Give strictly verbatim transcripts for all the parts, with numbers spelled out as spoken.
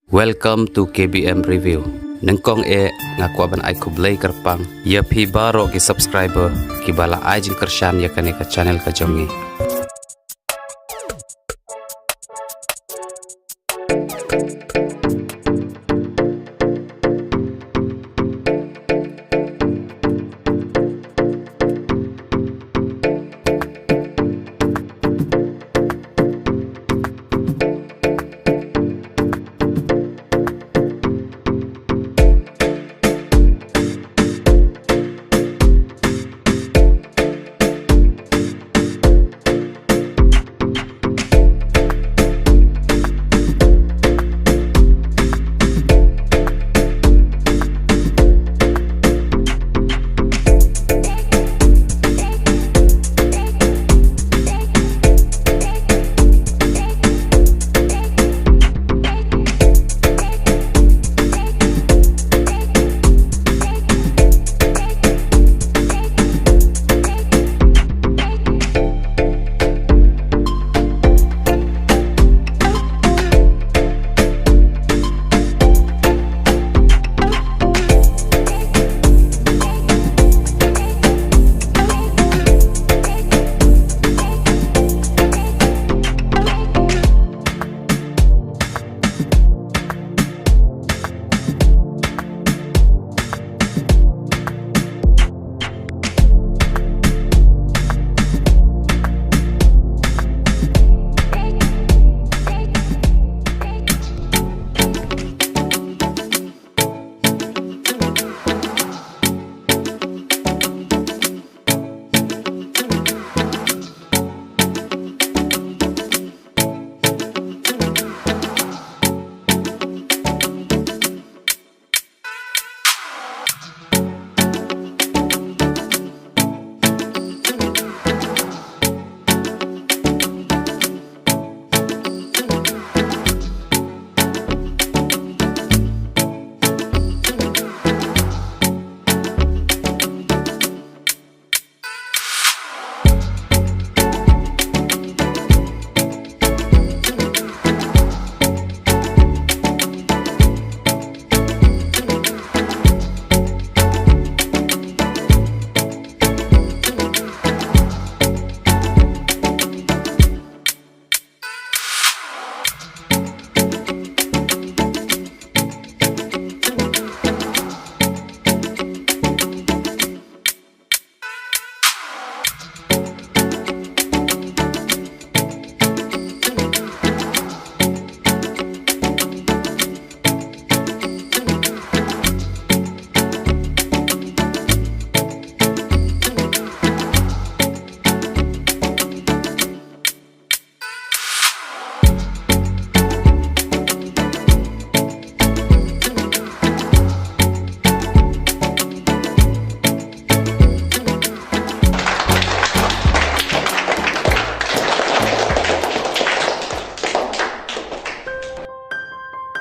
Welcome to K B M Review. Nyngkong eh nga kwah ban ai khublei kyrpang ya phi baroh ki subscriber kiba la ai jingkyrshan ya kane ka channel ka jong ngi.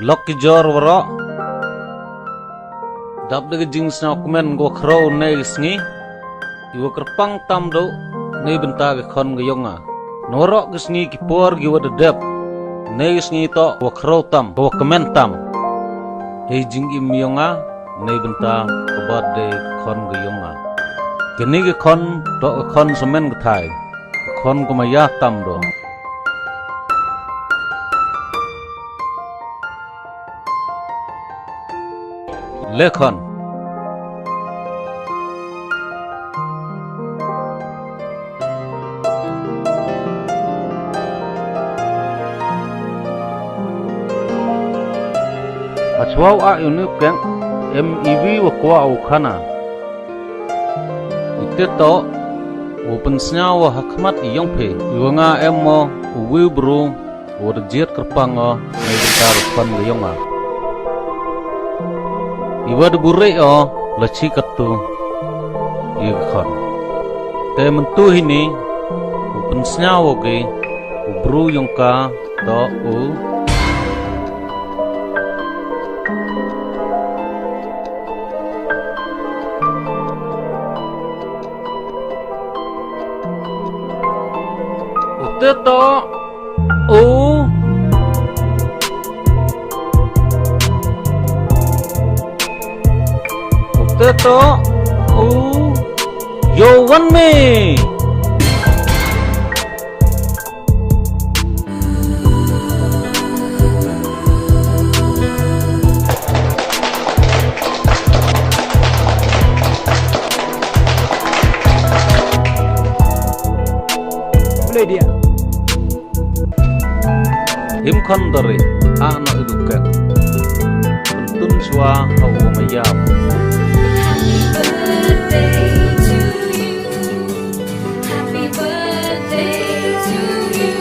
Lok ki jor waroh. Dap da ka jingsñiawkmen kawa khroo ynne ka sngi, iwa kyrpang tam dooh neibynta ka khon ka yong nga. Nawaroh ka sngi ki por kiwa dadep, ynne ka sngi toh kawa khroo tam, kawa kmen tam hei jingim yong nga neibynta ka birthday ka khon ka yong nga. Kani ka khon toh ka khon samen ka thai, ka khon ka maya tam dooh. Le khon. Hachwa u ah uni u keng, em iwi wa kwah u khana. Itæ toh u pynsñiaw wa hakhmat i yong phi, iwa nga em o uwi u bru wa da jied kyrpang o neibynta ka khon ka yong nga. Iwa da buhrieh o la chi kattu ya ka khon. Tæ myntu hini u pynsñiaw o ki u bru yong ka toh u Utæ toh u Te to u yo wan me. Boleh dia. Him khon dore, a no iduket. Tun swa ha u maya. Happy birthday to you. Happy birthday to you.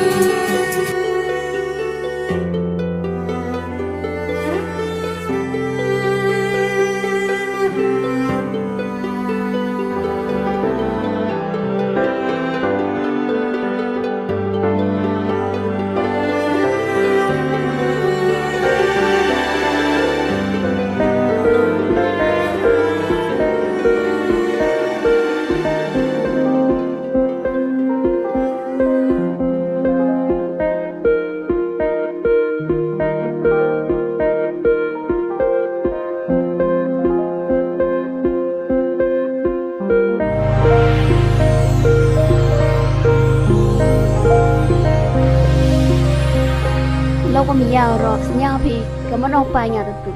Lo ko maya ro sñiaw phi, ka man ong pa nga tu.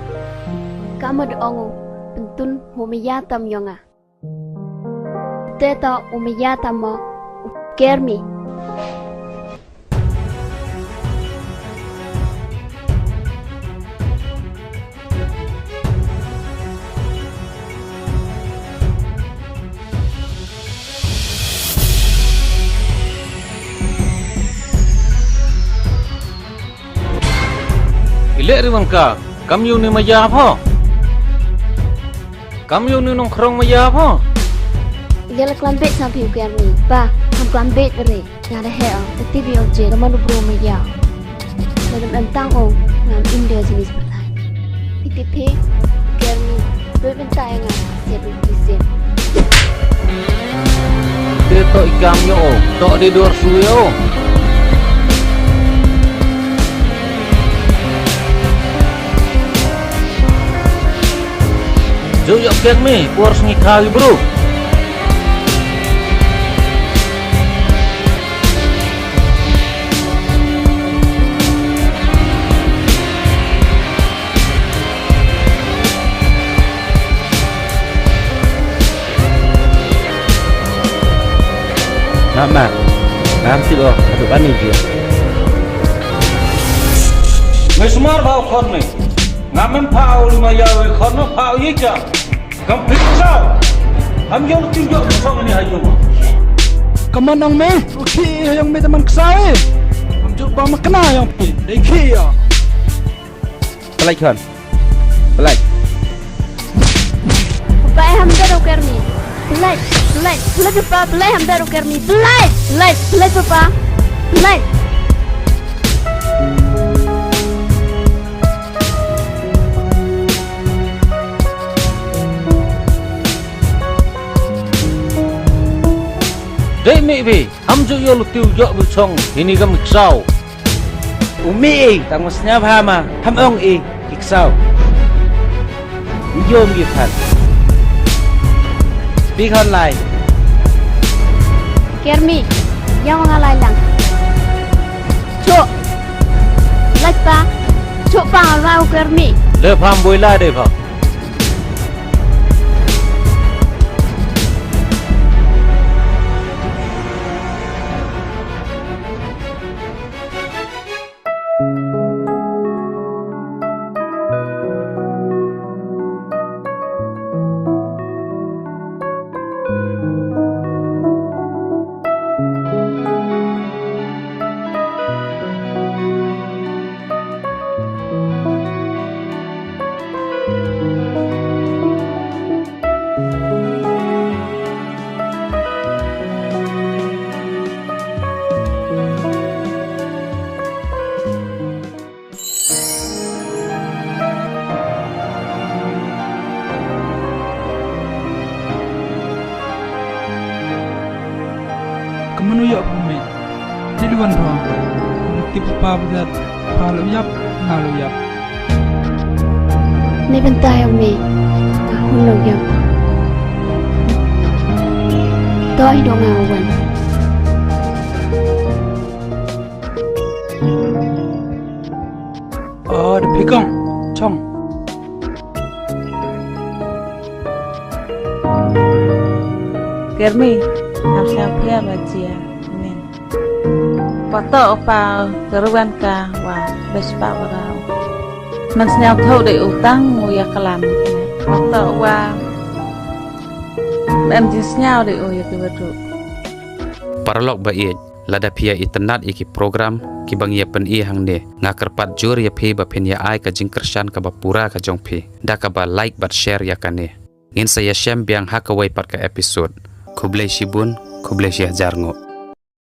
Ka mad ong u, pyntun u maya tam yong nga. Te to u maya tam mo, u Kermi. Ile ri wangka, kam yu ni maya pho. Kam yu ni nongkrong maya pho. Yala klam bit sa phi u Kermi. Pa, kam klam bit re. Nga da heh o, te tip i o je, ka man u bru maya. Lada em tang o, ngam im de jinis pyrthai. Phi tip phi, Kermi, bit bynta ya nga, se bit ki se. Te to i kam yo o, to de dor su yo. Ju yo Kermi, por sngi kha i bru. Mama, ngam tip o, hadu bani jia. Me sumar bha u khon me. Ngam em pha u li maya we khon no pha u ye cha. Kam phi ksaw. Am yong tim jok song ni ha yong. Ka man ong me, u khi ha yong me te man ksaw e. Am jok ba ma kna yong phi, dei khi ya. Pelaj khon. Pelaj. Papa, eh, ham daro Kermi. Pelaj, pelaj, pelaj papa, pelaj ham daro Kermi. Pelaj, pelaj, pelaj papa. Pelaj. Dei mi bi, ham ju yo lu tiu yo bu chong, ini kam ksaw. U mi i, tang mas nya bha ma, ham ong i, ki ksaw. Yom ki phan. Bi khon lai. Kermi, yang nga lai lang. Chok. Lait pa. Chok pa nga lai u Kermi. Le pham boi lai de pha. Ka man u yoh phi me. Te li wan pha. Tip pa bad pha lo yap, nga lo yap. Ni bynta yong me. Nga hun lo yap. Toi dong a wan. O, da phi kong, chong. Kermi, am sñiaw phi ya ba jia, men. Wa toh u pa ka ruwan ka wa bes pa wa rau. Man sñiaw thoh de u tang u ya kalam. Wa toh wa em jingsñiaw de u ya ki wa du. Paralok ba ïeit, lada phi ya itynnad ya ki program ki ba ngi ya pyni hangne, nga kyrpad jur ya phi ba phin ya ai ka jingkyrshan ka ba pura ka jong phi da ka ba like bad share ya kane. Ngin sa ya shem biang ha kawei pat ka episode. Khublei shibun, khublei shihajar nguh.